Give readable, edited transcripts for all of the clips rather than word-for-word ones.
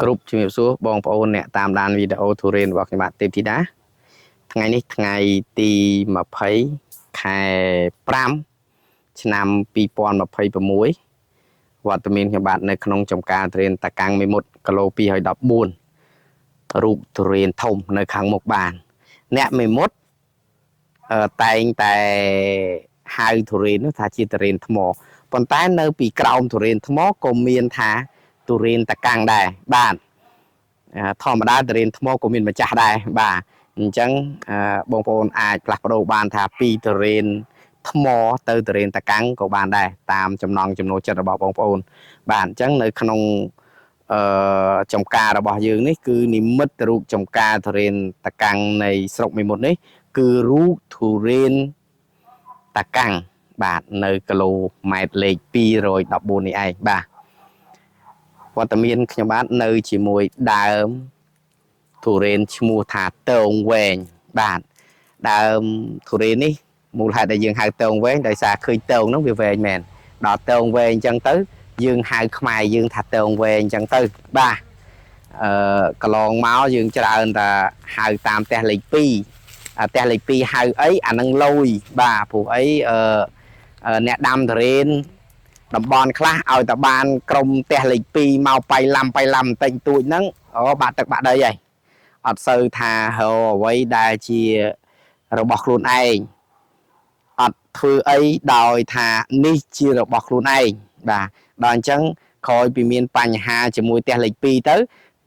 គ្រប់ជំរាបសួរបងប្អូនអ្នកតាមដានវីដេអូទុរេនរបស់ខ្ញុំបាទទេពធីតាថ្ងៃនេះថ្ងៃទី20ខែ5ឆ្នាំ2026វត្តមានខ្ញុំបាទនៅក្នុងចំការទុរេនតាកាំងមេមត់គីឡូ214រូបទុរេនធំនៅខាងមុខបានអ្នកមេមត់តែងតែហៅទុរេននោះថាជាទុរេនថ្មប៉ុន្តែនៅពីក្រោមទុរេនថ្មក៏មានថាទុរេនតាកាំងដែរបាទ ធម្មតាទុរេនថ្មក៏មានម្ចាស់ដែរបាទអញ្ចឹងបងប្អូនអាចផ្លាស់ប្ដូរបានថាពីទុរេនថ្មទៅទុរេនតាកាំងក៏បានដែរតាមចំណង់ចំណូលចិត្តរបស់បងប្អូនបាទអញ្ចឹងនៅក្នុងអឺចំការរបស់យើងនេះគឺនិមិត្តរូបចំការទុរេនតាកាំងនៃស្រុកមេមត់នេះគឺរូបទុរេនតាកាំងបាទនៅគីឡូម៉ែត្រលេខ214នេះឯងបាទវត្តមានខ្ញុំបាទនៅជាមួយដើម ទុរេនឈ្មោះថាតងវែងបាទដើមទុរេននេះមូលហេតុដែលយើងហៅតងវែងដោយសារឃើញតងហ្នឹងវាវែងមែនដល់តងវែងអញ្ចឹងទៅយើងហៅខ្មែរយើងថាតងវែងអញ្ចឹងទៅបាទអឺកន្លងមកយើងច្រើនតែហៅតាមផ្ទះលេខ2អាផ្ទះលេខ2ហៅអីអានឹងលយបាទព្រោះអីអឺអ្នកដាំទុរេនតំបន់ខ្លះឲ្យតែបានក្រុមផ្ទះលេខ2មកបៃឡាំបៃឡាំបន្តិចតួចហ្នឹងអូបាក់ទឹកបាក់ដីហើយ អត់សូវថារកអ្វីដែលជារបស់ខ្លួនឯងអត់ធ្វើអីដោយថានេះជារបស់ខ្លួនឯងបាទដល់អញ្ចឹងក្រោយពីមានបញ្ហាជាមួយផ្ទះលេខ2ទៅ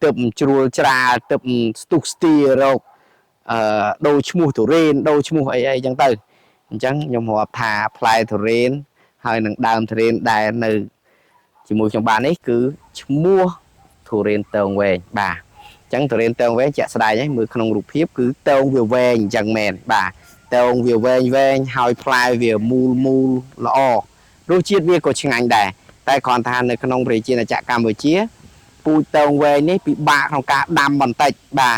ទើបជ្រួលច្រាលទើបស្ទុះស្ទារកអឺដូរឈ្មោះទុរេនដូរឈ្មោះអីអីអញ្ចឹងទៅអញ្ចឹងខ្ញុំរាប់ថាផ្លែទុរេនហើយនឹងដើមទុរេនដែលនៅជាមួយខ្ញុំបាននេះគឺឈ្មោះទុរេនតងវែងបាទ ចឹងទុរេនតងវែងជាក់ស្ដែងហ្នឹងមើលក្នុងរូបភាពគឺតងវាវែងអញ្ចឹងមែនបាទតងវាវែងវែងហើយផ្លែវាមូលមូលល្អរសជាតិវាក៏ឆ្ងាញ់ដែរតែគ្រាន់ថានៅក្នុងប្រជាណាចក្រកម្ពុជាពូជតងវែងនេះពិបាកក្នុងការដាំបន្តិចបាទ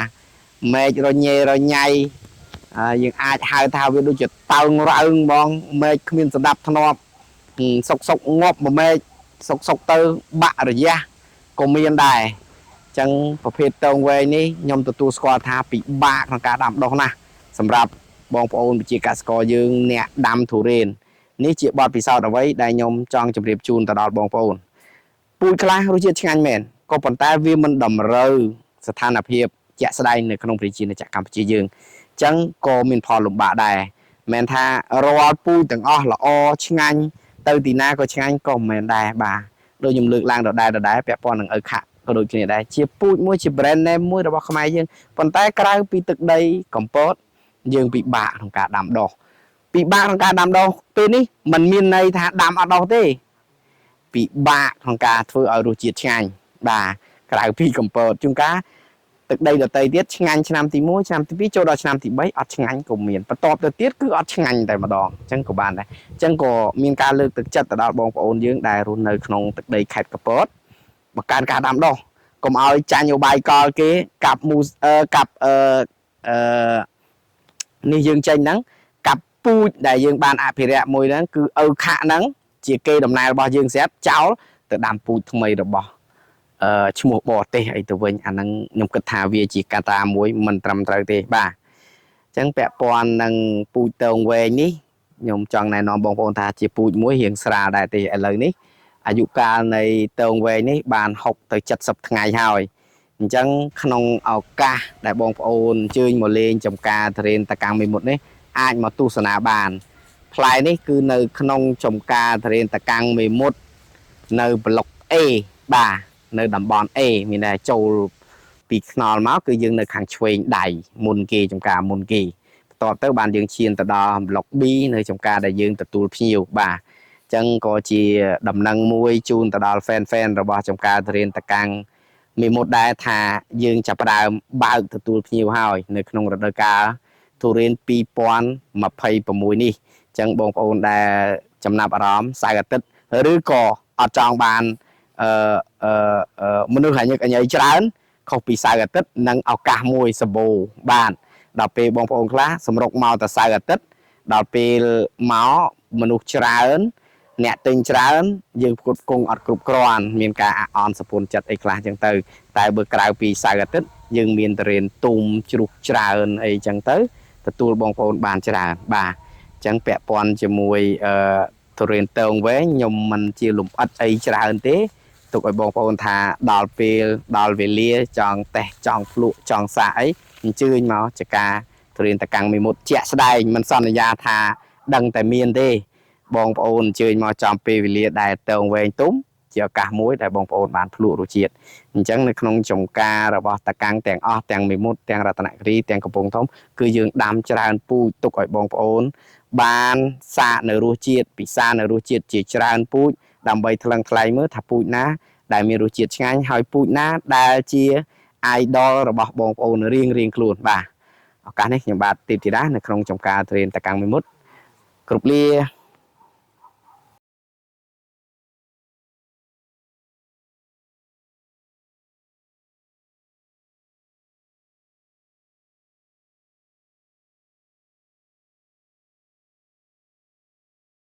មែករញ៉េរញ៉ៃយើងអាចហៅថាវាដូចជាតើងរើងហ្មងមែកគ្មានសណ្ដាប់ធ្នាប់សុកសុកងាប់មួយមែកសុកសុកទៅបាក់រយះក៏មានដែរ ចឹងប្រភេទតងវែងនេះខ្ញុំទទួលស្គាល់ថាពិបាកក្នុងការដាំដុះណាស់សម្រាប់បងប្អូនប្រជាកសិករយើងអ្នកដាំទុរេននេះជាបទពិសោធន៍អ្វីដែលខ្ញុំចង់ជម្រាបជូនទៅដល់បងប្អូនពូជខ្លះរសជាតិឆ្ងាញ់មែនក៏ប៉ុន្តែវាមិនតម្រូវស្ថានភាពជាក់ស្ដែងនៅក្នុងប្រជាណាចក្រកម្ពុជាយើងអញ្ចឹងក៏មានផលលំបាកដែរមិនថារាល់ពូជទាំងអស់ល្អឆ្ងាញ់ទៅទីណាក៏ឆ្ងាញ់ក៏មិនមែនដែរបាទដូចខ្ញុំលើកឡើងដដែលដដែលពាក់ព័ន្ធនឹងឪខៈក៏ដូចគ្នាដែរជាពូជមួយជា brand name មួយរបស់ខ្មែរយើងប៉ុន្តែក្រៅពីទឹកដីកំពតយើងពិបាកក្នុងការដាំដុះពិបាកក្នុងការដាំដុះពេលនេះมันមានន័យថាដាំអត់ដុះទេពិបាកក្នុងការធ្វើឲ្យរសជាតិឆ្ងាញ់បាទក្រៅពីកំពតជួនកាលទឹកដីដតីទៀតឆ្ងាញ់ឆ្នាំទី1ឆ្នាំទី2ចូលដល់ឆ្នាំទី3អត់ឆ្ងាញ់ក៏មានបន្ទាប់ទៅទៀតគឺអត់ឆ្ងាញ់តែម្ដងអញ្ចឹងក៏បានដែរអញ្ចឹងក៏មានការលើកទឹកចិត្តទៅដល់បងប្អូនយើងដែលរស់នៅក្នុងទឹកដីខេត្តកំពតបង្កើនការដាំដុះ កុំឲ្យចាញ់ឧបាយកលគេកាប់មូសកាប់អឺអឺនេះយើងចេញហ្នឹងកាប់ពូជដែលយើងបានអភិរក្សមួយហ្នឹងគឺឪខៈហ្នឹងជាគេដំណើររបស់យើងស្រាប់ចោលទៅដាំពូជថ្មីរបស់អឺឈ្មោះបរទេសអីទៅវិញអាហ្នឹងខ្ញុំគិតថាវាជាកត្តាមួយមិនត្រឹមត្រូវទេបាទអញ្ចឹងពាក់ព័ន្ធនឹងពូជតងវែងនេះខ្ញុំចង់ណែនាំបងប្អូនថាជាពូជមួយរៀងស្រាលដែរទេឥឡូវនេះ អាយុកាលនៃតងវែងនេះបាន6ទៅ70ថ្ងៃហើយអញ្ចឹងក្នុងឱកាសដែលបងប្អូនអញ្ជើញមកលេងចំការទុរេនតាកាំងមេមត់នេះអាចមកទស្សនាបានផ្លែនេះគឺនៅក្នុងចំការទុរេនតាកាំងមេមត់នៅប្លុក A បាទនៅតំបន់ A មានតែចូលពីខ្នល់មកគឺយើងនៅខាងឆ្វេងដៃមុនគេចំការមុនគេបន្ទាប់ទៅបានយើងឈានទៅដល់ប្លុក B នៅចំការដែលយើងទទួលភ្ញៀវបាទ ចឹងក៏ជាដំណឹងមួយជូនទៅដល់ fan fan របស់ចំការទុរេនតាកាំងមេមត់ដែរថាយើងចាប់ផ្ដើមបើកទទួលភ្ញៀវហើយនៅក្នុងរដូវកាលទុរេន2026នេះចឹងបងប្អូនដែលចំណាប់អារម្មណ៍សៅរ៍អាទិត្យឬក៏អត់ចង់បានអឺអឺមនុស្សអញឹកអញៃច្រើនខុសពីសៅរ៍អាទិត្យនិងឱកាសមួយសម្បូរបាទដល់ពេលបងប្អូនខ្លះសម្រុកមកតែសៅរ៍អាទិត្យដល់ពេលមកមនុស្សច្រើន អ្នកទិញច្រើនយើងផ្គត់ផ្គង់អត់គ្រប់គ្រាន់មានការអាក់អន់សពូនចិត្តអីខ្លះចឹងទៅតែបើក្រៅពីសៅរ៍អាទិត្យយើងមានតរៀនទុំជ្រុះច្រើនអីចឹងទៅទទួលបងប្អូនបានច្រើនបាទអញ្ចឹងពាក់ព័ន្ធជាមួយអឺទុរេនតងវែងខ្ញុំមិនជាលំអិតអីច្រើនទេទុកឲ្យបងប្អូនថាដល់ពេលដល់វេលាចង់តេះចង់ភ្លក់ចង់សាកអីអញ្ជើញមកចការទុរេនតកាំងមេមត់ជាក់ស្ដែងមិនសន្យាថាដឹងតែមានទេ បងប្អូនអញ្ជើញមកចំពេលវេលាដែលតងវែងទុំជាឱកាសមួយដែលបងប្អូនបានភ្លក់រសជាតិអញ្ចឹងនៅក្នុងចំការរបស់តកាំងទាំងអស់ទាំងមេមត់ទាំងរតនគិរីទាំងកំពង់ធំគឺយើងដាំច្រើនពូជទុកឲ្យបងប្អូន បានសាកនៅរសជាតិពិសានៅរសជាតិជាច្រើនពូជដើម្បីថ្លឹងថ្លែងមើលថាពូជណាដែលមានរសជាតិឆ្ងាញ់ហើយពូជណាដែលជា idol របស់បងប្អូនរៀងរៀងខ្លួនបាទឱកាសនេះខ្ញុំបាទទីបធីតានៅក្នុងចំការត្រៀមតកាំងមេមត់គ្រប់លា។